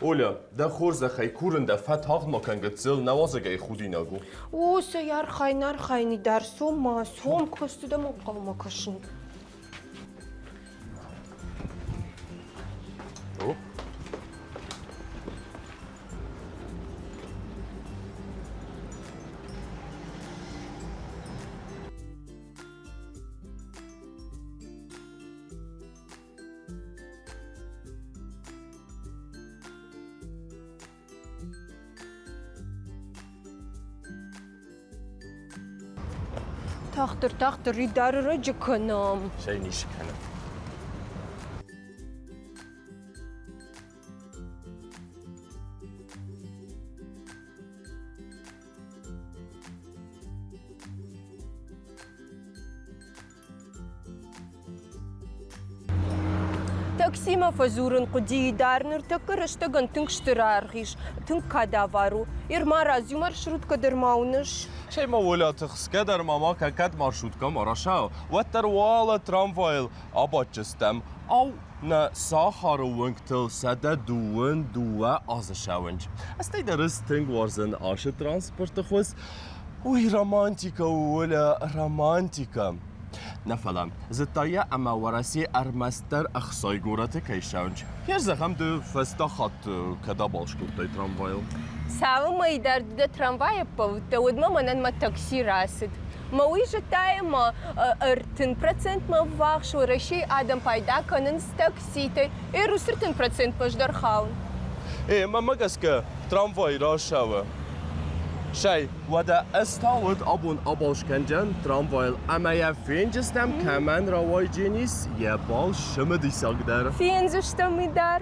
Оля, дӕ хорзӕхӕй курын дӕ, фӕтагъд ма кӕн гыццыл, нӕ уазӕгӕй худинаг у. О, цӕй архайын, архайын, Идар, цом ма, цом, куысты дӕм ӕнхъӕлмӕ кӕсын. О. Тагъддӕр, тагъддӕр, Идары раджы кӕнӕм. Цӕй ницы кӕнӕм. Таксимӕ фӕдзурын хъуыди дӕр ныртӕккӕ рӕстӕгӕн тынг стыр аргъ ис, тынг кадавар у. Ермараз, иу маршруткӕ дӕр ма уыныс? Цӕй ма уӕлӕ тыхсгӕ дӕр ма ма кӕ, кӕд маршруткӕ ма расӕ, уӕддӕр уӕлӕ трамвайыл абадджыстӕм. Ау, нӕ сахары уынгтыл 122 азы сӕуынч. Стӕй дӕр ӕз тынг уарзын ацы транспорты хуыз. Уый романтикӕ у, уӕлӕ романтикӕ. Нӕ фӕлӕ, зыдта йӕ ӕмӕ Уӕрӕсе ӕрмӕстдӕр ӕхсай горӕты кӕй ссӕуынц. Йе зӕгъӕм, ды фӕстаг хатт кӕд абалц кодтай трамвайыл? Цалынмӕ дӕр ды дӕ трамвайы ӕппӕлыдтӕ, уӕдмӕ мӕнӕн мӕ такси рацыд. Мӕ уый зыдтай ӕмӕ 30 процентмӕ ӕввахс Уӕрӕсейы адӕм пайда кӕнынц такситӕй. Ӕрус 30 процентмӕ ӕз дӕр хауын. Э, мӕнмӕ гӕсгӕ, трамвай рацӕуы. Сӕй, уӕдӕ ӕз та уӕд абон абалц кӕндзӕн трамвайыл ӕмӕ йӕ фенджыстӕм, кӕмӕн рауайдзӕнис йӕ бал цымыдисагдӕр. Фендзыстӕм уый дӕр.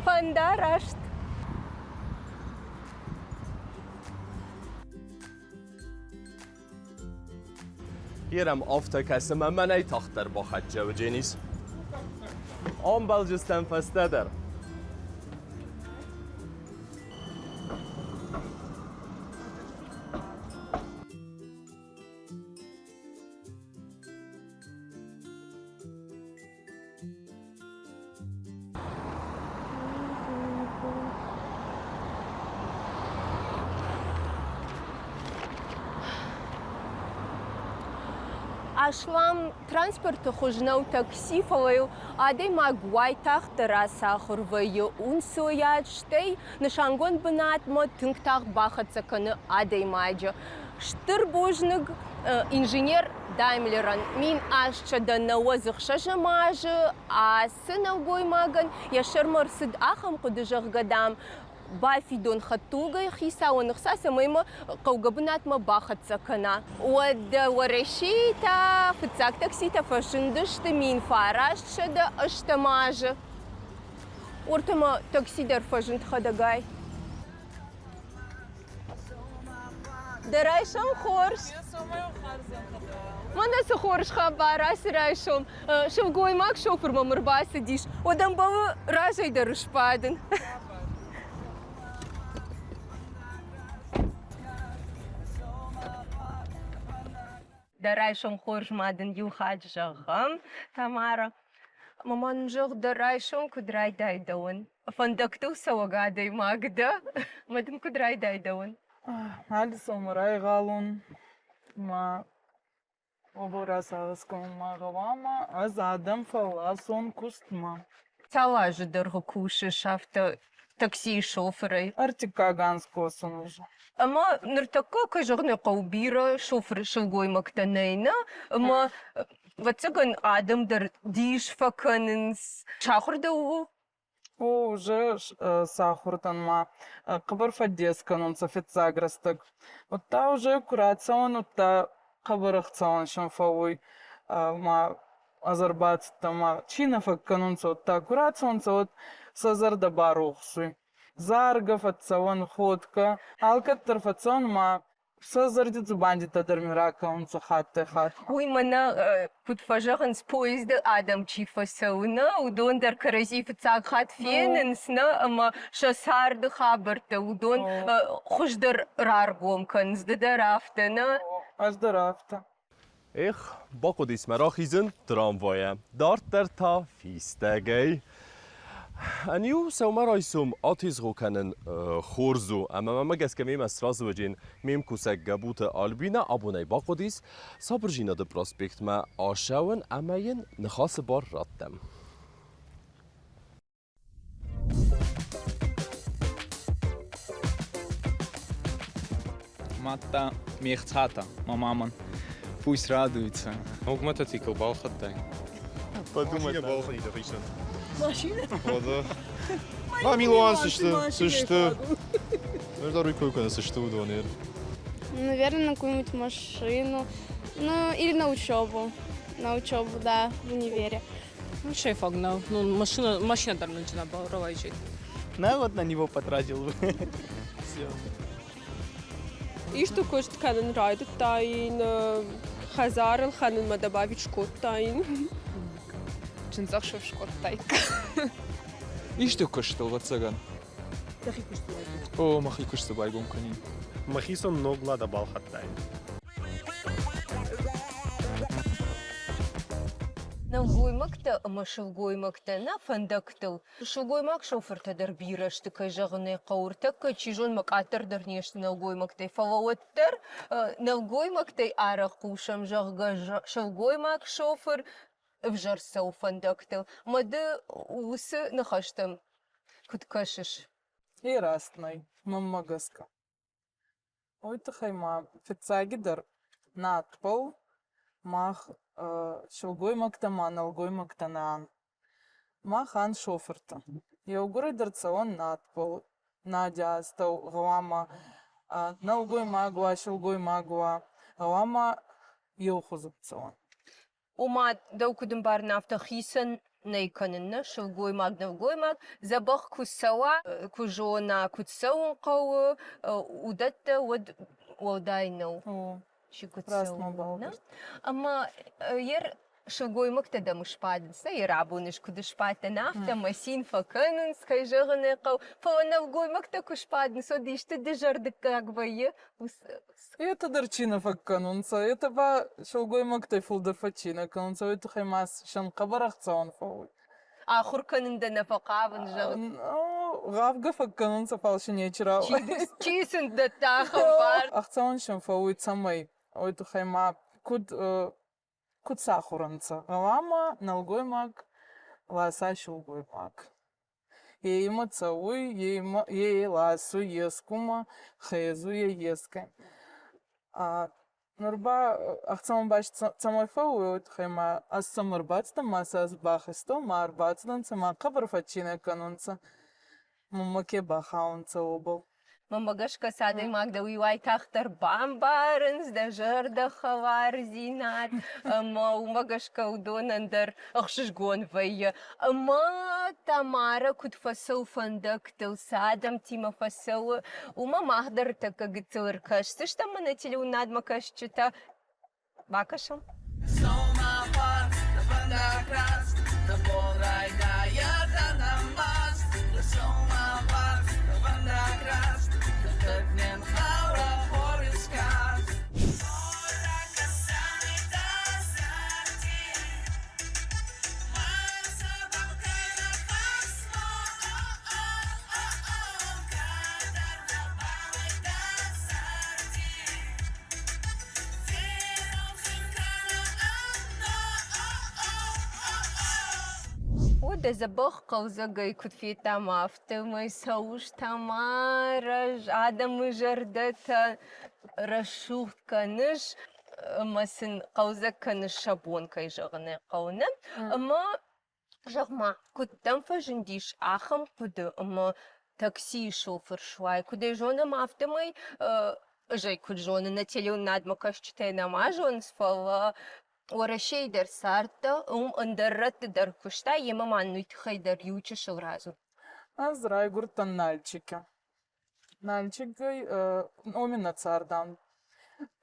Фӕндараст. Ерӕм афтӕ кӕсы мӕ мӕнӕй тагъддӕр бахӕццӕ уыдзӕнис. Амбӕлдзыстӕм фӕстӕдӕр. Аслам транспорты хуыз нӕу такси, фӕлӕ йыл адӕймаг уайтагъддӕр ацахуыр вӕййы ӕнцойад, стӕй нысангонд бынатмӕ тынг тагъд бахӕццӕ кӕны адӕймаджы. Стыр бузныг инженер Даймлерӕн 1896 азы ацы нӕлгоймагӕн йӕ сӕрмӕ ӕрцыд ахӕм хъуыды, зӕгъгӕ, дам, бафидон хӕдтулгӕйы хицауӕн ӕхца, цӕмӕй мӕ хъӕугӕ бынатмӕ бахӕццӕ кӕна. Уӕд Уӕрӕсейы та фыццаг такситӕ фӕзындысты 1980 азы. Уыртӕ такси дӕр фӕзынд хӕдӕгай. Дӕ райсом хорз! Мӕнӕ цы хорз хабар ацы райсом. Сылгоймаг шофыр мӕм ӕрбацыдис, уӕд ӕмбӕлы разӕй дӕр сбадын. Дӕ райсом хорз ма дын иу хатт зӕгъӕм, Тамара. Ӕмӕ ма нын зӕгъ, дӕ райсом куыд райдай дӕуӕн? Фӕндӕгтыл цӕуӕг адӕймаг дӕ, ӕмӕ дын куыд райдай дӕуӕн? Алисом райгъал ма уобӕл расагъӕс кӕнун гъӕуама ӕз адӕм фӕлласон кустмӕ. Цал азы дӕргъы кусыс афтӕ таксийы шофырӕй? Ӕртыккаг анз косун уже. Ӕмӕ ныртӕккӕ, кӕй зӕгъын ӕй хъӕуы, бирӕ шофыр сылгоймӕгтӕ нӕй, нӕ? Ӕмӕ, ӕвӕццӕгӕн, адӕм дӕр дис фӕкӕнынц. Сахуыр дӕ ууыл? О, уже сахур дӕн ма. Хъӕбӕр фӕддес кӕнунцӕ фиццаг рӕстӕг. Удта уже ку рацӕуӕн, удта хъӕбӕр ӕхцӕуӕн син фӕууй. Ма ӕз ӕрбацудтӕн ма чи нӕ фӕккӕнунцӕ, удта ку рацӕунцӕ, уӕд сӕ зӕрдӕ барохс уй. Заргӕ фӕццӕуӕн, ходгӕ. Алкӕддӕр фӕццӕуӕн ма. Сӕ зӕрди дзубандитӕ дӕр ми ракӕнунцӕ хаттӕй-хатт. Уый мӕнӕ куыд фӕзӕгъынц, поезды адӕм чи фӕцӕуы, нӕ, уыдон дӕр кӕрӕдзи фыццаг хатт фенынц, нӕ, ӕмӕ сӕ царды хабӕрттӕ уыдон хуыздӕр раргом кӕнынц. Ды дӕр афтӕ, нӕ? Ӕз дӕр афтӕ. Эх, бахъуыдис мӕ рахизын трамвайӕ, дарддӕр та фистӕгӕй. Ӕниу сӕумӕрайсом атезгъо кӕнын хорз у, ӕмӕ мӕмӕ гӕсгӕ мемӕ сразы уыджын ме мкусӕг Гӕбуты Альбинӕ абонӕй бахъуыдис Сабырдзинады проспектмӕ ацӕуын ӕмӕ йын ныхасы бар раттӕм. Мадта ме хцатӕ мӕ мамӕн пусть радуется. Ног мотоцикл балхӕдтай? Подумать. Машина балхӕнид ӕхицӕн. Машина? О, да. Ма милуан цы сты, цы сты. Ӕз дӕр уый кой кӕнын, цы сты уыдон. Наверное, на какую-нибудь машину. Ну, или на учебу. На учебу, да, в универе. Ну, шеф нӕу. Ну, машина, машина дӕр нынчына рауайджи. На вот на него потратил бы. Все. Исты куыст кӕнын райдыдтаин, хӕдзар ӕлхӕнынмӕ добавить скодтаин. Чындзӕхсӕв скодтаиккам. Исты куыстыл, ӕвӕццӕгӕн. Дӕхи куысты байгом? О, мӕхи куысты байгом кӕнин. Мӕхицӕн ног лада балхӕдтаин. Нӕлгоймӕгтӕ ӕмӕ сылгоймӕгтӕ нӕ фӕндӕгтыл. Сылгоймаг шофыртӕ дӕр бирӕ сты, кӕй зӕгъын ӕй хъӕуы, ӕртӕккӕ, чи зоны, къаддӕр дӕр не сты нӕлгоймӕгтӕй, фӕлӕ уӕддӕр нӕлгоймӕгтӕй арӕх хъусӕм, зӕгъгӕ, сылгоймаг шофыр ӕвзӕр цӕуы фӕндӕгтыл. Мӕ ды уыцы ныхӕстӕм куыд кӕсыс? И раст нӕй, мӕнмӕ гӕсгӕ. Уый тыххӕй ма фыццагидӕр надбыл мах сылгоймӕгтӕ ма нӕлгоймӕгтӕ нӕ ан. Мах ан шофыртӕ. Еугурӕй дӕр цӕуӕн надбыл нади астӕу гъӕуама нӕлгоймаг уа, сылгоймаг уа, гъӕуама еухузон цӕуӕн. Ома, дӕу куыд ӕмбарын, афтӕ хицӕн нӕй кӕнын, нӕ сылгоймаг, нӕлгоймаг дзӕбӕх куы цӕуа, куы зона, куыд цӕуын хъӕуы, уыдӕттӕ, уӕд уӕлдай нӕу. Чи куыд цӕуы. Нӕ? Ӕмӕ ер сылгоймӕгтӕ дӕм сбадынц, нӕ йӕ рабон куыд сбадтӕн, афтӕ мӕ цин фӕкӕнынц, кӕй зӕгъын ӕй хъӕуы. Фӕлӕ нӕлгоймӕгтӕ куы сбадынц, уӕд исты дызӕрдыггаг вӕййы. Етӕ дӕр чи нӕ фӕккӕнунцӕ, етӕ ба силгоймӕгтӕй фулдӕр фӕччийнӕ кӕнунцӕ, уой туххӕй ма сӕн хъӕбӕр ӕхцӕуӕн фӕууй. Ахур кӕнун дӕ нӕ фӕхъавун, зӕгъ. Гъавгӕ фӕккӕнунцӕ, фал си нечи рауайуй. Чи син дӕтта ахӕм бар? Ӕхцӕуӕн син фӕууй, цӕмӕй уой туххӕй ма куд куд сахур ӕнцӕ. Гъӕуама нӕлгоймаг ласа силгоймаг. Е имӕ цӕуй, е имӕ е ласуй ескумӕ, хезуй е еске. Нур ба ӕхцӕуӕн баст цӕмӕй фӕууй, уой туххӕй ма ӕз цӕмӕ ӕрбацудӕн, ма сӕ ӕз бахизтон, ма ӕрбацудӕнцӕ, ма хъӕбӕр фӕччийнӕ кӕнунцӕ, мӕнмӕ ке бахаунцӕ, уобӕл. Мӕнмӕ гӕсгӕ цы адӕймаг дӕ, уый уайтагъддӕр бамбарынц дӕ зӕрдӕхӕлардзинад, ӕмӕ уымӕ гӕсгӕ уыдонӕн дӕр ӕхсызгон вӕййы. Ӕмӕ Тамарӕ куыд фӕцӕуы фӕндӕгтыл, цы адӕмтимӕ фӕцӕуы, уымӕ мах дӕр тӕккӕ гыццыл ӕркӕсдзыстӕм мӕнӕ телеуынадмӕ кӕсджытӕ. Бакӕсӕм. О, дӕ дзӕбӕх хъӕлдзӕгӕй куыд федтам, афтӕмӕй цӕуыс Тамарӕ, адӕмы зӕрдӕтӕ рӕсугъд кӕныс ӕмӕ сын хъӕлдзӕг кӕныс сӕ бон, кӕй зӕгъын ӕй хъӕуы, нӕ? Ӕмӕ Зӕгъ-ма, куыд дӕм фӕзындис ахӕм хъуыды, ӕмӕ таксийы шофыр суай? Куыд ӕй зонӕм, афтӕмӕй ӕз ӕй куыд зонын, нӕ телеуынадмӕ кӕсджытӕ нӕма зонынц, фӕлӕ Уӕрӕсейы дӕр цардтӕ, уым ӕндӕр рӕтты дӕр куыстай, емӕ ма нын уый тыххӕй дӕр иу чысыл радзур. Ӕз райгуырдтӕн Нальчикы. Нальчикӕй номи нӕ цардан.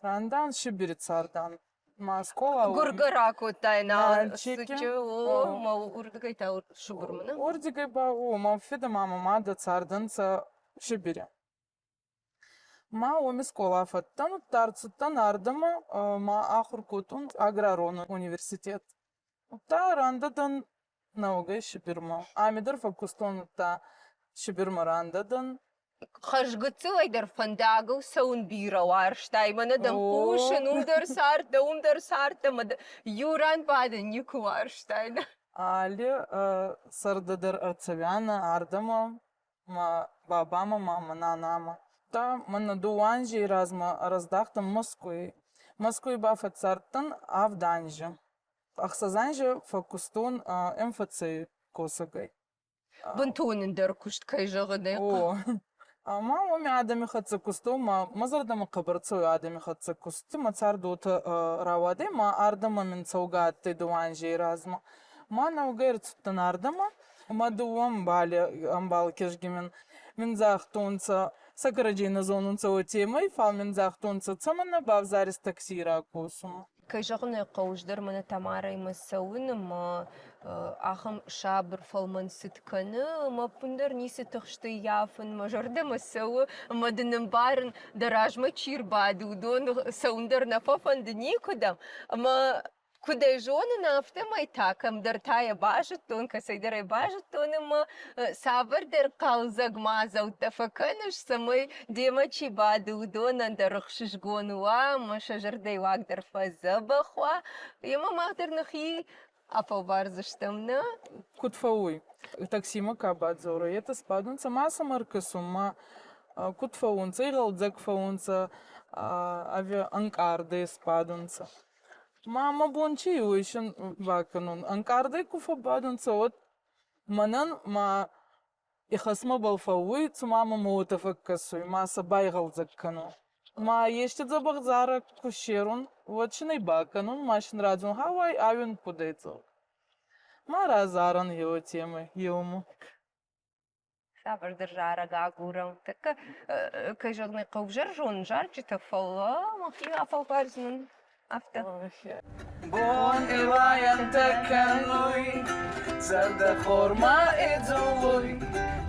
Рандан Сибири цардан. Ма скъола Гуыргӕ ракодтай Налцыччы, о, ма уырдыгӕй та Сыбырмӕ, нӕ? Уырдыгӕй ба, о, мӕ фыды ма мӕ мадӕ цардӕнцӕ Сибири. Ма уоми скъола фӕдтӕн, удта ӕрцудтӕн ардӕмӕ ма ахур кодтон аграрон университет. Удта рандӕ дӕн нӕуӕгӕй Сибирмӕ. Ами дӕр фӕккустон, удта Сибирмӕ рандӕ дӕн. Хӕрзгыццылӕй дӕр фӕндагыл цӕуын бирӕ уарзтай. Мӕнӕ дӕм хъусын, уым дӕр цардтӕ, уым дӕр цардтӕ, мӕ иу ран бадын никуы уарзтай. Али сӕрды дӕр ӕрцӕуианӕ ардӕмӕ мӕ бабамӕ ма мӕ нанамӕ. Та мӕнӕ дууӕ анзей размӕ ӕрӕздахтӕн Мӕскуй. Мӕскуй ба фӕццардтӕн авд анзи. Ӕхсӕз анзи фӕккустон МФЦ-й косӕгӕй. Бынтон ӕндӕр куыст, кӕй зӕгъын ӕй хъӕуы. Ӕма уоми адӕми хӕццӕ кустон, ма мӕ зӕрдӕмӕ хъӕбӕр цӕуй адӕми хӕццӕ куст. Мӕ цард уотӕ рауадӕй, ма ардӕмӕ мин цӕугӕ адтӕй дууӕ анзей размӕ. Ма нӕугӕй ӕрцудтӕн ардӕмӕ, ма дууӕ ӕмбали ӕмбал кизги мин мин загътонцӕ, сӕ кӕрӕдзей нӕ зонунцӕ уотемӕй, фал мин загътонцӕ, цӕмӕннӕ бавзарис таксий ракосун. Кӕй зӕгъын ӕй хъӕуы, ӕз дӕр мӕнӕ Тамарӕимӕ цӕуын ӕмӕ ахӕм сабыр фӕлмӕн цыд кӕны ӕмӕ ӕппындӕр ницы тыхсты ййафын, мӕ зӕрдӕмӕ цӕуы ӕмӕ дын ӕмбарын, дӕ размӕ чи рбады, уыдон цӕуын дӕр нӕ фӕфӕнды никуыдӕм. Ӕмӕ куыд ӕй зонын, афтӕмӕй та кӕмдӕр та йӕ базыдтон, кӕцӕйдӕр ӕй базыдтон ӕмӕ цавӕрдӕр хъӕлдзӕг мадзӕлттӕ фӕкӕныс, цӕмӕй демӕ чи бады, уыдонӕн дӕр ӕхсызгон уа ӕмӕ сӕ зӕрдӕйы уаг дӕр фӕдзӕбӕх уа. Емӕ мах дӕр нӕхи афӕлвардзыстӕм, нӕ? Куд фӕууй? Таксимӕ ка бадзора, етӕ сбадунцӕ ма сӕмӕ ӕркӕсун, ма куд фӕуунцӕ, игъӕлдзӕг фӕуунцӕ ӕви ӕнкъардӕй сбадунцӕ. Ма мӕ бон чи уй исин бакӕнун? Ӕнкъардӕй ку фӕббадунцӕ, уӕд мӕнӕн ма ихӕсмӕбӕл фӕууй, цума мӕмӕ уотӕ фӕккӕсуй, ма сӕ байгъӕлдзӕг кӕнун. Ма ести дзӕбӕх зарӕг ку ссерун, уӕд син ӕй бакӕнун, ма син радзорун, гьӕуай ауин кудӕй цӕуй. Ма разарӕн еуотемӕй еумӕ. Цавӕрдӕр зарӕг агурӕм. Тӕккӕ, кӕй зӕгъын ӕй хъӕуы, ӕвзӕр зонын зарджытӕ, фӕлӕ мӕхи афӕлвардзынӕн афтӕ. Бон илайӕнтӕ кӕнуй, зӕрдӕ хормӕ идзулуй,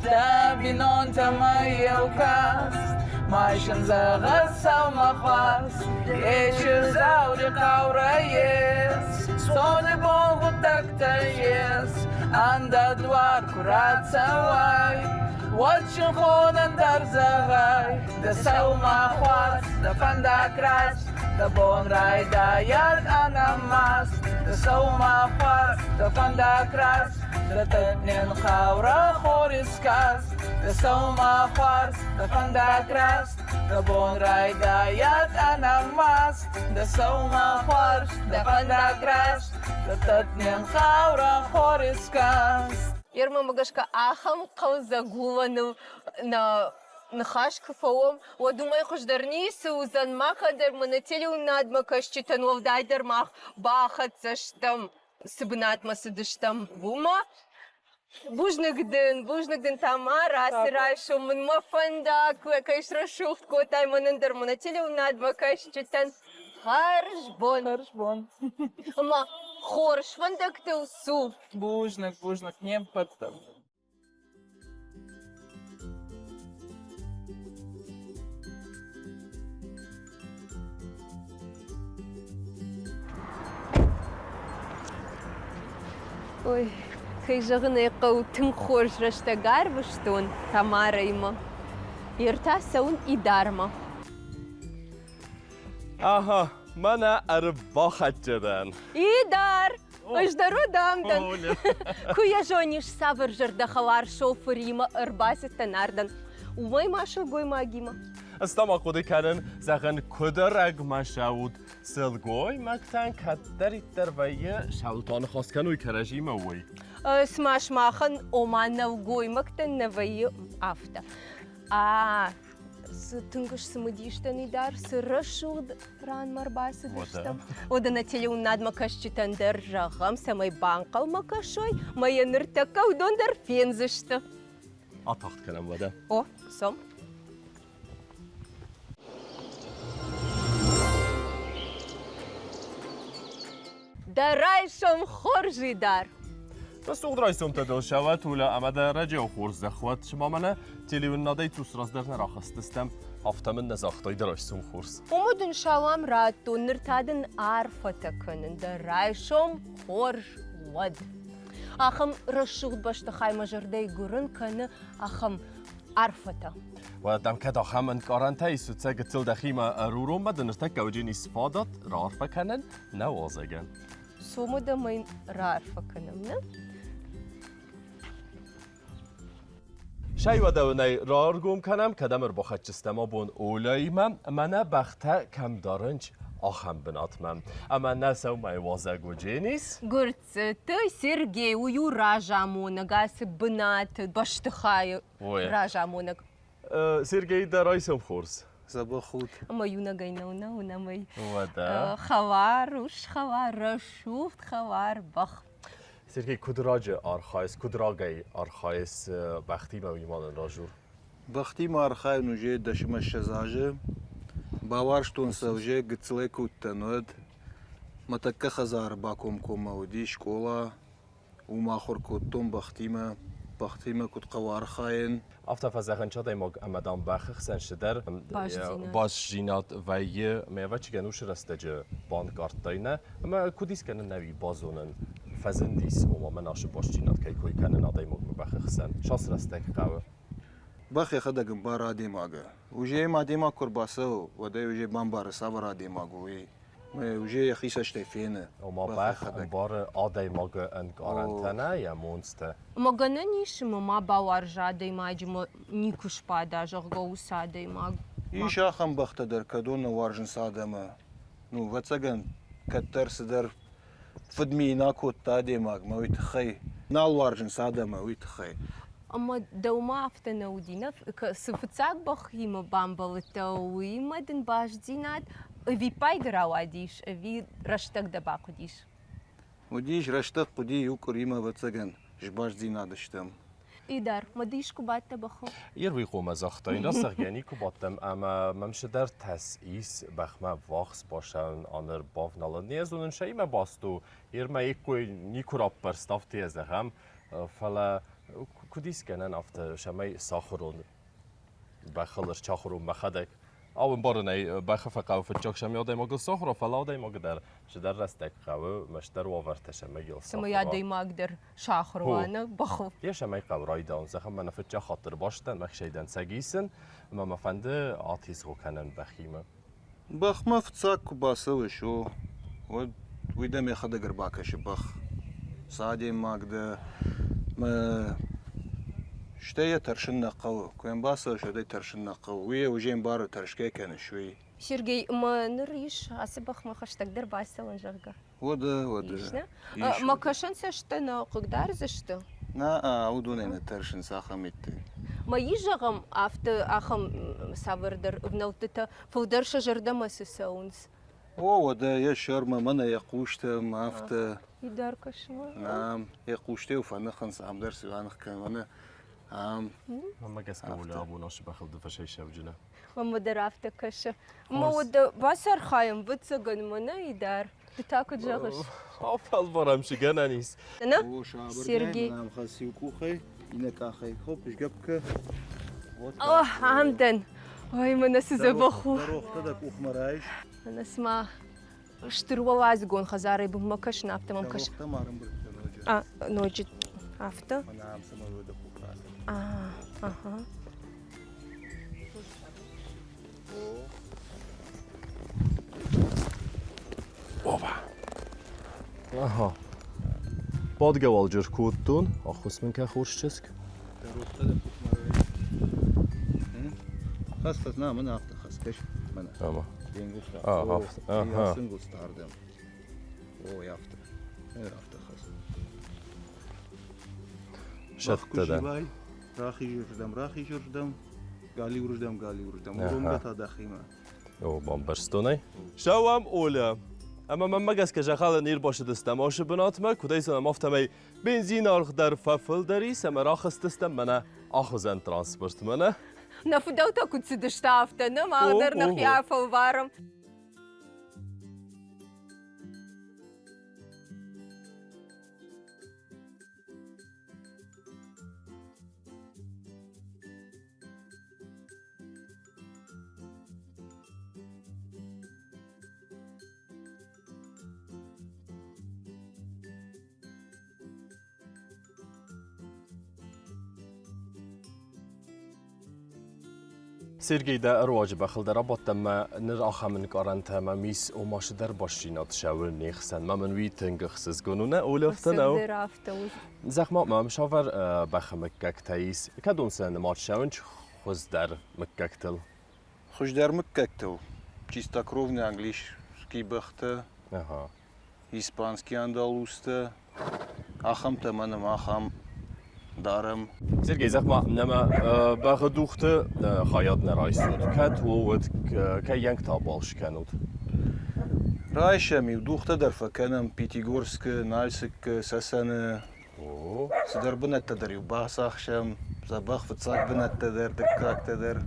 дӕ бийнонтӕмӕ еу каст, ма син зӕгъӕ сӕумӕ хуарз, ечи заури хъаурӕ ес, сони бон гъуддӕгтӕ ес, ӕндӕдуар ку рацӕуай, уӕд синхонӕн дӕр зӕгъай, дӕ сӕумӕ хуарз, дӕ фӕндаг раст, дӕ бон райдайӕд ӕнӕмаст, дӕ сӕумӕ хуарз, дӕ фӕндаг раст, дӕ тӕтнен хъаурӕ хори скаст, дӕ сӕумӕ хуарз, дӕ фӕндаг раст, дӕ бон райдайӕд ӕнӕмаст, дӕ сӕумӕ хуарз, дӕ фӕндаг раст, дӕ тӕтнен хъаурӕ хори скаст. Ермӕмӕ гӕсгӕ ахӕм хъӕлдзӕг уылӕныл нӕ ныхас куы фӕуӕм, уӕд уымӕй хуыздӕр ницы уыдзӕн. Махӕн дӕр мӕнӕ телеуынадмӕ кӕсджытӕн уӕлдайдӕр мах бахӕццӕ стӕм, цы бынатмӕ цыдыстӕм, уымӕ. Бузныг дын, бузныг дын, Тамара, ацы райсом мын мӕ фӕндаг кӕй срӕсугъд кодтай мӕнӕн дӕр мӕнӕ телеуынадмӕ кӕсджытӕн. Хӕрзбон! Хӕрзбон! Ӕмӕ хорз фӕндӕгтыл цу! Бузныг, бузныг, не ппӕт дӕр. Ой, кӕй зӕгъын ӕй хъӕуы, тынг хорз рӕстӕг арвыстон Тамарӕимӕ. Йе ртӕ цӕуын Идармӕ. Ага, мӕнӕ ӕрбахӕццӕ дӕн. Идар! Ӕз дӕр уыдам дӕн. Куы йӕ зонис, цавӕр зӕрдӕхӕлар шофыримӕ ӕрбацыдтӕн ардӕм, уымӕй ма сылгоймагимӕ. Ӕз та ма хъуыды кӕнын, зӕгъын, куыд ӕрӕгмӕ сӕут сылгоймӕгтӕн кӕддӕриддӕр вӕййы сӕутӕ ныхас кӕной кӕрӕдзимӕ, уый. Цыма сымахӕн, ома нӕлгоймӕгтӕн нӕ вӕййы, афтӕ. А, цы тынг сцымыдис дӕн Идар, цы рӕсугъд ранмӕ ӕрбацыдыстӕм. Уӕдӕ нӕ телеуынадмӕ кӕсджытӕн дӕр зӕгъӕм, цӕмӕй банхъӕлмӕ кӕсой, мӕ йӕ ныртӕккӕ уыдон дӕр фендзысты. Атагъд кӕнӕм уӕдӕ. О, цом. Дӕ райсом хорз, Идар! Рӕсугъд райсомтӕ дыл сӕуӕт, Уля, ӕмӕ дӕ рӕджиау хорзӕх уӕд. Цыма мӕнӕ телеуынынадӕй цъус раздӕр нӕ рахызтыстӕм, афтӕ мын нӕ загътай дӕ райсом хорз. Уымӕ дын салам радтон, ныр та дын арфӕтӕ кӕнын. Дӕ райсом хорз уӕд! Ахӕм рӕсугъд бӕстыхай мӕ зӕрдӕйы гуырын кӕны ахӕм арфӕтӕ. Уӕд дӕм кӕд ахӕм ӕнкъарӕнтӕ ис, уыцӕ гыццыл дӕхимӕ ӕруром дӕ ныртӕккӕ уыджын ис фадат раарфӕ кӕнӕн нӕ уазӕгӕн. Сомы дӕм ӕй раарфӕ кӕнӕм, нӕ? Сӕй уӕдӕ раргом кӕнӕм, кӕдӕм ӕрбахӕццыстӕм абон Оляимӕ, мӕнӕ бӕхтӕ кӕм дарынч, ахӕм бынатмӕ. Ӕмӕ нӕ сӕумӕйы уазӕг у Дженис. Гуырцъыты Сергей уый у разамонӕг ацы бынаты бӕстыхайы разамонӕг. Сергей, дӕ райсом хорз. Дзӕбӕх ут. Ӕмӕ иунӕгӕй нӕу, нӕ уынӕм ӕй. Уӕдӕ. Хӕлар ус, хӕлар, рӕсугъд хӕлар бӕх. Сергей, куыд раджы архайыс, куыд рагӕй архайыс бӕхтимӕ, уый ма нын разур. Бӕхтимӕ архайын уже дӕсмӕ азы. Бауарзтон сӕ уже гыццылӕй куы уыдтӕн, уӕд. Мӕ тӕккӕ хӕдзары бакомкоммӕ уыди скъола, Уым ахуыр кодтон бӕхтимӕ, бӕхтимӕ куыд хъӕуы архайын. Афтӕ фӕзӕгъынц адӕймаг ӕмӕ дам бӕхы хсӕн цыдӕр бастдзинад вӕййы. Ме ӕвӕццӕгӕн уыцы рӕстӕджы банкъардтай нӕ? Ӕмӕ куыд ис кӕнын ӕви базонын, фӕзындис, ома мӕн ацы бастдзинад кӕй кой кӕнын адӕймагмӕ бӕхы хсӕн? Цас рӕстӕг хъӕуы? Бӕх йӕхӕдӕг ӕмбары адӕймагы. Уже йӕм адӕймаг куы ӕрбацӕуы, уӕд ӕй уже бамбары, цавӕр адӕймаг у, уый. Уже йӕхи цӕстӕй фены. Ома бӕх ӕмбары адӕймагы ӕнкъарӕнтӕ нӕ, йӕ монцтӕ. Ӕмӕ гӕнӕн ис, ӕмӕ ма бауарза адӕймаджы ӕмӕ никуы сбада, зӕгъгӕ, уыцы адӕймаг. Ис ахӕм бӕхтӕ дӕр, кӕдон нӕ уарзынц адӕмы. Ну, ӕвӕццӕгӕн, кӕддӕр цыдӕр фыдми йын акодта адӕймаг, мӕ уый тыххӕй нал уарзынц адӕмы, уый тыххӕй. Ӕмӕ дӕумӕ афтӕ нӕ уыди, нӕ? Цы фыццаг бӕхимӕ бамбӕлдтӕ, уыимӕ дын бастдзинад ӕвиппайды рауадис ӕви рӕстӕг дӕ бахъуыдис? Уыдис, рӕстӕг хъуыди иу къуыримӕ, ӕвӕццӕгӕн, сбастдзинад стӕм. Идар, ма ды искуы бадтӕ бӕхыл? Ирвый хъомӕ загъта, ин рӕстӕгӕ никуы бадтӕм ӕмӕ мӕм цыдӕр тас ис бӕхмӕ ввахс бацӕуын, аныр бавналын. Не зонын, сӕимӕ баст у, Ирмӕ иккой никуы раппӕрст, афтӕ зӕгъӕм, фӕлӕ куыд ис гӕнӕн афтӕ, цӕмӕй сахуырон бӕхыл ӕрчахуырон мӕхӕдӕг? Ау, ӕмбарын ӕй, бӕхы фӕхъӕуы фыццаг сӕм адӕймагыл сахуыра, фӕлӕ адӕймаг дӕр цыдӕр рӕстӕг хъӕуы, мӕстдӕр уавӕртӕ сӕмӕй йыл Цӕмӕй адӕймаг дӕр сахуыр уа, нӕ бӕхыл. Йе сӕмӕй хъӕуы райдауын, зӕгъӕм, мӕнӕ фыццаг хатт ӕрбастӕн, мӕхсӕй дӕнцӕг исын, ӕмӕ мӕ фӕнды атезгъо кӕнын бӕхимӕ. Бӕхмӕ фыццаг куы бацӕуыс, о, уӕд уый дӕм йӕхӕдӕг ӕрбакӕсы бӕх. Цы адӕймаг дӕ, мӕ стӕй йӕ тӕрсын нӕ хъӕуы. Куы йӕм бацӕуыс, уӕд ӕй тӕрсын нӕ хъӕуы. Уый йӕ уже ӕмбары, тӕрсгӕ кӕныс, уый. Сергей, ӕмӕ ныр ис ацы бӕхмӕ хӕстӕгдӕр бацӕуӕн, зӕгъгӕ? Уӕдӕ, уӕдӕ. Ис, нӕ? Мӕ кӕсӕнцӕстӕ нӕ хъыгдардзысты? Нӕ, уыдонӕй нӕ тӕрсынц ахӕм митты. Мӕ ис, зӕгъӕм, афтӕ ахӕм цавӕрдӕр ӕвнӕлдтытӕ фылдӕр сӕ зӕрдӕмӕ цы цӕуынц? О, уӕдӕ йӕ сӕрмӕ, мӕнӕ йӕ хъустӕм афтӕ. Идар кӕсмӕ? Ам, йӕ хъустӕ фӕныхынц, ам дӕр цы аных кӕны, ам. Мӕнмӕ гӕсгӕ Оля абон ацы бӕхыл ды фӕсӕйсӕвджынӕ. Мӕнмӕ дӕр афтӕ кӕсы. Мӕ уӕдӕ бацархайӕм, ӕвӕццӕгӕн, мӕнӕ Идар. Ды та куыд зӕгъыс? Афӕлварӕм, цы гӕнӕн ис. Нӕ? Сергей. Хӕц иу къухӕй, иннӕ къахӕй. Хоп, сгӕпп О, ам дӕн. Ой, мӕнӕ цы дзӕбӕх у. Дӕ рохтӕ дӕ къухмӕ райс. Мӕнӕ цыма стыр уӕладзыгон хӕдзарӕй бынмӕ кӕсын, афтӕ мӕм кӕсы. Дӕ рохтӕ ма ӕрӕмбырд кӕн ноджы. А, ноджы афтӕ? Мӕнӕ ам цӕмӕй уӕ дӕ къух рацыд. А, ага. Опа! Аха. Бадгӕ уалджыр кодтон, ӕххуыс мын кӕ хорз чызг. Хӕц, хӕц, на, мӕнӕ афтӕ хӕц, кӕс, мӕнӕ. Ама. Ага. Ӕнгуылдзтӕ ардӕм. Ой, афтӕ. Афтӕ хӕц. Сӕттӕ дӕн. Рахизырдӕм, рахизырдӕм, галиуырдӕм, галиуырдӕм. Уромгӕ та дӕхимӕ. О, бамбӕрстон ӕй. Сӕуӕм, Оля. Ӕмӕ мӕнмӕ гӕсгӕ зӕгъӕлы не рбацыдыстӕм ацы бынатмӕ, куыдӕй цӕуӕм, афтӕмӕй бензин аргъ дӕр фӕфылдӕр ис ӕмӕ рахызтыстӕм мӕнӕ ахуыдзӕн транспортмӕ, нӕ? Нӕ фыдӕлтӕ куыд цыдысты, афтӕ нӕ мах дӕр нӕхи афӕлварӕм. Сергей, дӕ ӕруаджы бӕхыл дӕр абадтӕн мӕ ныр ахӕм ӕнкъарӕнтӕ мӕм ис, ома цыдӕр бастдзинад цӕуы не хсӕн. Мӕ мын уый тынг ӕхсызгон у, нӕ улӕфтӕ нӕу? Ӕцӕгдӕр афтӕ у. Зӕгъ-ма мӕм, цавӕр бӕхы мыггӕгтӕ ис? Кӕдон сӕ нымад цӕуынц хуыздӕр мыггӕгтыл? Хуыздӕр мыггӕгтыл чистокровный английский бӕхтӕ, испанский андалузтӕ, ахӕмтӕ мӕ нӕм ахӕм дарӕм. Сергей, зӕгъ-ма, нӕмӕ бӕхы духты хайад нӕ райсут? Кӕд уӕд кӕйӕнгтӕ абалц кӕнут? Райсӕм иу духтӕ дӕр фӕкӕнӕм Пятигорскы, Нальцыккы, Цӕцӕны. Цыдӕр бынӕттӕ дӕр-иу бацахсӕм, дзӕбӕх фыццаг бынӕттӕ дӕр, дыккӕгтӕ дӕр.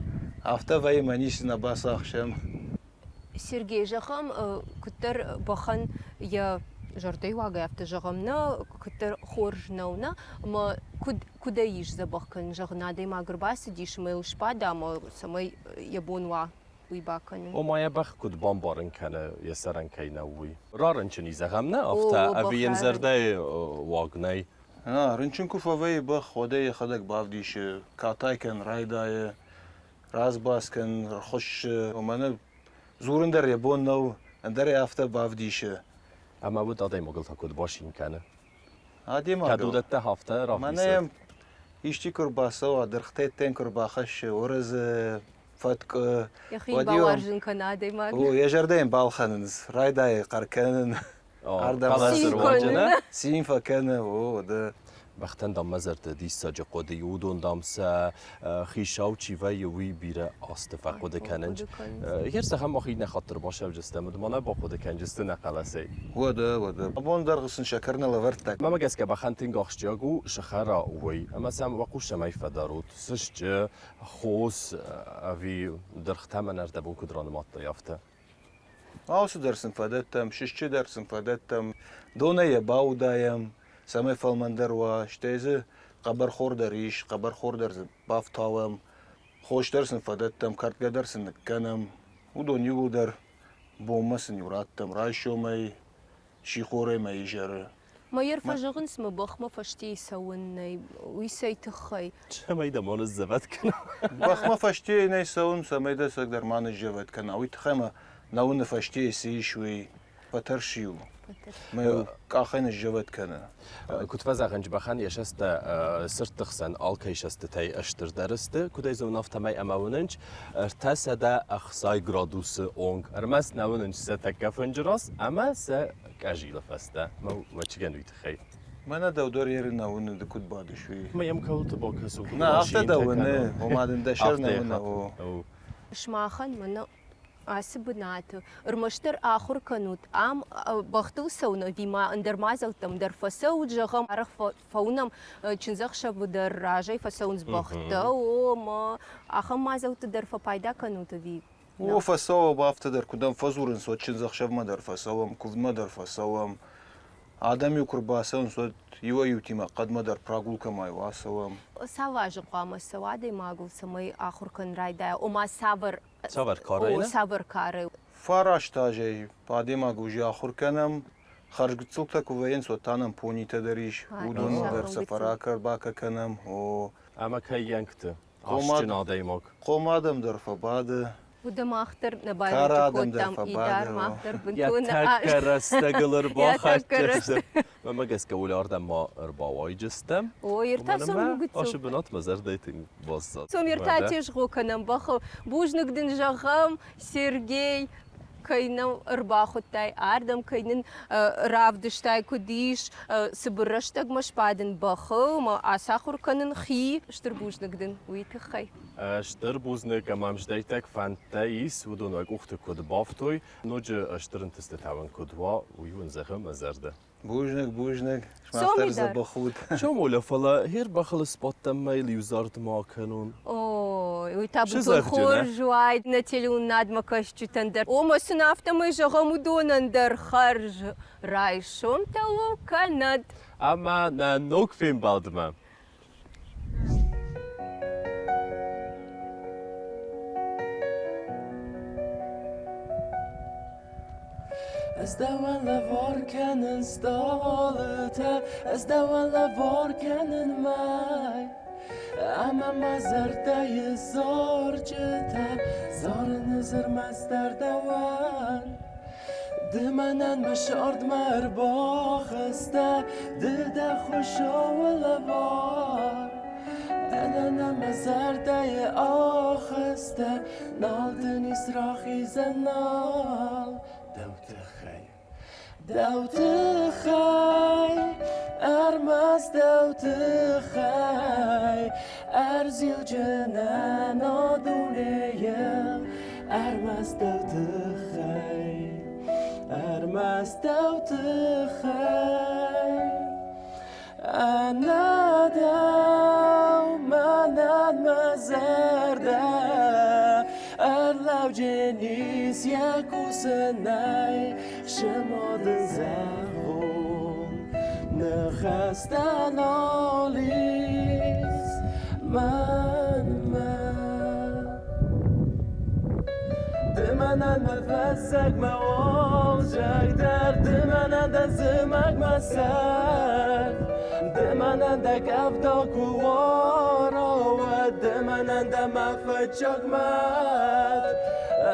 Афтӕ вӕййы мӕ ницы нӕ бацахсӕм. Сергей, зӕгъӕм, куыддӕр бӕхӕн йӕ зӕрдӕйы уагӕй афтӕ зӕгъӕм, нӕ, куыддӕр хорз нӕу, нӕ, ӕмӕ куыд, куыд ӕй ис дзӕбӕх кӕнын, зӕгъын, адӕймаг ӕрбацыдис ӕмӕ йыл сбада ӕмӕ цӕмӕй йӕ бон уа уый бакӕнын. Ома йӕ бӕх куыд бамбарын кӕны, йӕ сӕрӕн кӕй нӕу, уый? Рарынчын и, зӕгъӕм, нӕ, афтӕ, ӕви йын зӕрдӕйы уаг нӕй? Рынчын куы фӕвӕййы бӕх, уӕд ӕй йӕхӕдӕг бавдисы, катай кӕнын райдайы, разбас кӕн, ӕрхуыссы. Мӕнӕ дзурын дӕр йӕ бон нӕу, ӕндӕр ӕй афтӕ бавдисы. Ӕмӕ уыд адӕймагыл та куыд басин кӕны? Адӕймагыл? Кӕд уыдӕттӕ афтӕ равдисӕд? Мӕнӕ йӕм исчи куы рбацӕуа, дыргътӕ куы рбахӕссы, уырыдзы, фӕткъуы. Йӕхи бауарзын кӕны адӕймаг. О, йӕ зӕрдӕ йын балхӕнынц, райдайы хъӕр кӕнын. Ардӕм цин фӕкӕны, о, да. Бӕхтӕн, дам, мӕ зӕрдӕ диссаджы хъуыды и, уыдон, дам, сӕ хицау чи вӕййы, уый бирӕ азты фӕхъуыды кӕнынц. Гер сӕхӕм махи нӕ хатыр басӕвджыстӕм, уыд ма нӕ бахъуыды кӕнджысты нӕ хъӕлӕсӕй. Уӕдӕ, уӕдӕ. Абон дӕргъы сын сӕкӕр нӕ лӕвӕрдта. Мӕмӕ гӕсгӕ бӕхӕн тынг ахсджиаг у сыхӕра уый, ӕмӕ сӕм уӕ хъус цӕмӕй фӕдарут, сысджы, хос ӕви дыргътӕ мӕнӕ ӕрдӕбон куыд ранымадтай, афтӕ. Алцыдӕр сын фӕдӕттӕм, сысджы дӕр сын фӕдӕттӕм, донӕй йӕ баудайӕм, цӕмӕй фӕлмӕндӕр уа, стӕй дзы хъӕбӕрхор дӕр ис, хъӕбӕрхор дӕр дзы бафтауӕм, хос дӕр сын фӕдӕттӕм, кӕрдгӕ дӕр сын ныккӕнӕм. Уыдон иууылдӕр бонмӕ сын-иу раттӕм райсомӕй, сихорӕй мӕ изӕры. Майор фӕзӕгъынц, мӕ бӕхмӕ фӕстейы цӕуын нӕй, уый цӕй тыххӕй? Цӕмӕй дӕ ма ныззӕвӕт кӕна. Бӕхмӕ фӕстейы нӕй цӕуын, цӕмӕй дӕ ӕцӕгдӕр ма ныззӕвӕт кӕна, уый тыххӕй мӕ нӕ уыны фӕстейы цы ис, уый. Фӕтӕрс-иу. Мӕ къахӕй ныззӕвӕт кӕны. Куыд фӕзӕгъынц, бӕхӕн йӕ сӕстӕ сырдты хсӕн алкӕй сӕстытӕй стырдӕр сты, куыд ӕй зонын, афтӕмӕй ӕмӕ уынынц 360 градусы онг. Ӕрмӕст нӕ уынынц сӕ тӕккӕ фынджы раз ӕмӕ сӕ къӕзилы фӕстӕ. Мӕ уӕчыгӕн уый тыххӕй. Мӕнӕ дӕу дӕр ерын нӕ уыны, ды куыд бадыс, уый. Мӕ йӕм кӕуылты бакӕсут? Нӕ, афтӕ дӕ уыны, ома дын дӕ сӕр нӕ уыны. О. Сымахӕн мӕнӕ ацы бынаты ӕрмӕстдӕр ахуыр кӕнут ам бӕхтыл цӕуын ӕви ма ӕндӕр мадзӕлттӕм дӕр фӕцӕут, зӕгъӕм, арӕх фӕуынӕм чындзӕхсӕвы дӕр разӕй фӕцӕуынц бӕхтӕ, о, мӕ ахӕм мадзӕлтты дӕр фӕпайда кӕнут ӕви? О, фӕцӕуӕм афтӕ дӕр, куыдӕм фӕдзурынц, уӕд чындзӕхсӕвмӕ дӕр фӕцӕуӕм, куывдмӕ дӕр фӕцӕуӕм. Адӕм-иу куы рбацӕуынц, уӕд иуӕй-иутимӕ хъӕдмӕ дӕр прогулкӕмӕ-иу ацӕуӕм. Цал азы хъуамӕ цӕуа адӕймагыл, цӕмӕй ахуыр кӕнын райдайа? Ома цавӕр Цавӕр карӕй? О, цавӕр кары? 9 азӕй адӕймаг уже ахуыр кӕнӕм. Хӕрзгыццылтӕ куы вӕййынц, уӕд та нӕм понитӕ дӕр ис. Уыдон дӕр сӕ фӕракӕ-бакӕ кӕнӕм. О. Ӕмӕ кӕййӕнгты? Асджын адӕймаг. Хъом адӕм дӕр фӕбады. Уыды мах дӕр нӕ байрӕджы кодтам, Идар мах дӕр бынтон Йӕ тӕккӕ рӕстӕгыл ӕрбахӕццӕ. Мӕнмӕ гӕсгӕ уӕлӕрдӕм ма ӕрбауайджыстӕм. Ой, ӕртӕ сом гыццыл. Ашы бынатмӕ зӕрдӕй тынг баззад. Сом ӕртӕ тезгъо кӕнӕм бӕхыл. Бузныг дын зӕгъӕм, Сергей, кӕй нӕ ӕрбахуыдтай ардӕм, кӕй нын равдыстай, куыд ис цыбыр рӕстӕгмӕ сбадын бӕхыл, ма ацахуыр кӕнын хи. Стыр бузныг дын уый тыххӕй. Стыр бузныг ӕмӕ ӕмздӕйтӕг фӕндтӕ ис, уыдон уӕ къухты куыд бафтой, ноджы стыр ӕнтыстытӕ уын куыд уа, уый уын зӕгъы мӕ зӕрдӕ. Бузныг, бузныг. Сымах дӕр дзӕбӕх ут. Сомоля, фӕлӕ хер бӕхыл сбадтӕн мӕйыл иу зард ма кӕнон. Ой, уый та бынтон хорз уайд нӕ телеуынынадмӕ кӕсджытӕн дӕр. Ома сын афтӕмӕй зӕгъӕм уыдонӕн дӕр хӕрз райсомтӕ у кӕнӕд. Ӕмӕ нӕ ног фембӕлдмӕ. Ӕз дӕуӕн лӕвар кӕнын стъалытӕ, Ӕз дӕуӕн лӕвар кӕнын мӕй. Ӕмӕ мӕ зӕрдӕйы зарджытӕ. зарджытӕ, Зарыны зырмӕстдӕр дӕуӕн. Ды мӕнӕн мӕ сӕрдмӕ ӕрбахызтӕ, Ды дӕ Хуыцауы лӕвар. Дӕнӕн мӕ зӕрдӕйы ахызтӕ, Нал дын ис рахизӕн, нал дӕу тыххӕй. Дӕу тыххӕй, ӕрмӕст дӕу тыххӕй, Ӕрзилджынӕн а дунейыл, ӕрмӕст дӕу тыххӕй, ӕрмӕст дӕу тыххӕй. Ӕнӕ дӕу мӕнӕн мӕ зӕрдӕ ӕрлӕудженис йӕ кусынӕй, Цы дын зӕгъон, ныхӕстӕ нал ис мӕнмӕ. Ды мӕнӕн мӕ фӕззӕг, мӕ уалдзӕг дӕр, ды мӕнӕн дӕ зымӕг, мӕ сӕрд. Ды мӕнӕн дӕ къӕвда куы уара, уӕд ды мӕнӕн дӕ мӕ фыццаг мад.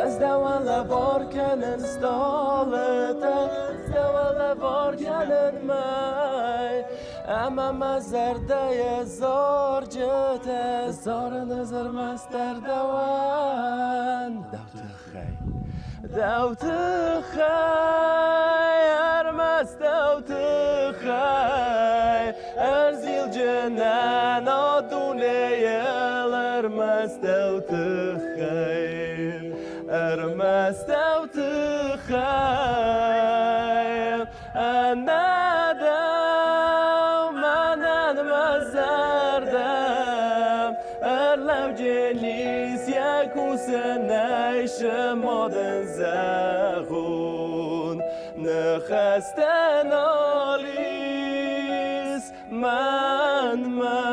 Ӕз дӕуӕн лӕвар кӕнын стъалытӕ, ӕз дӕуӕн лӕвар кӕнын мӕй. Ӕмӕ мӕ зӕрдӕйы зарджытӕ зарын ӕз ӕрмӕстдӕр дӕуӕн. Дӕу тыххӕй, дӕу тыххӕй, ӕрмӕст дӕу тыххӕй, ӕрзилджынӕн а дунейыл ӕрмӕст дӕу тыххӕй, ӕрмӕст дӕу тыххӕй. Ӕнӕ дӕу мӕнӕн мӕ зӕрдӕ ӕрлӕудженис йӕ кусынӕй сымодын зӕгъон. Ныхӕстӕ нал ис мӕнмӕ.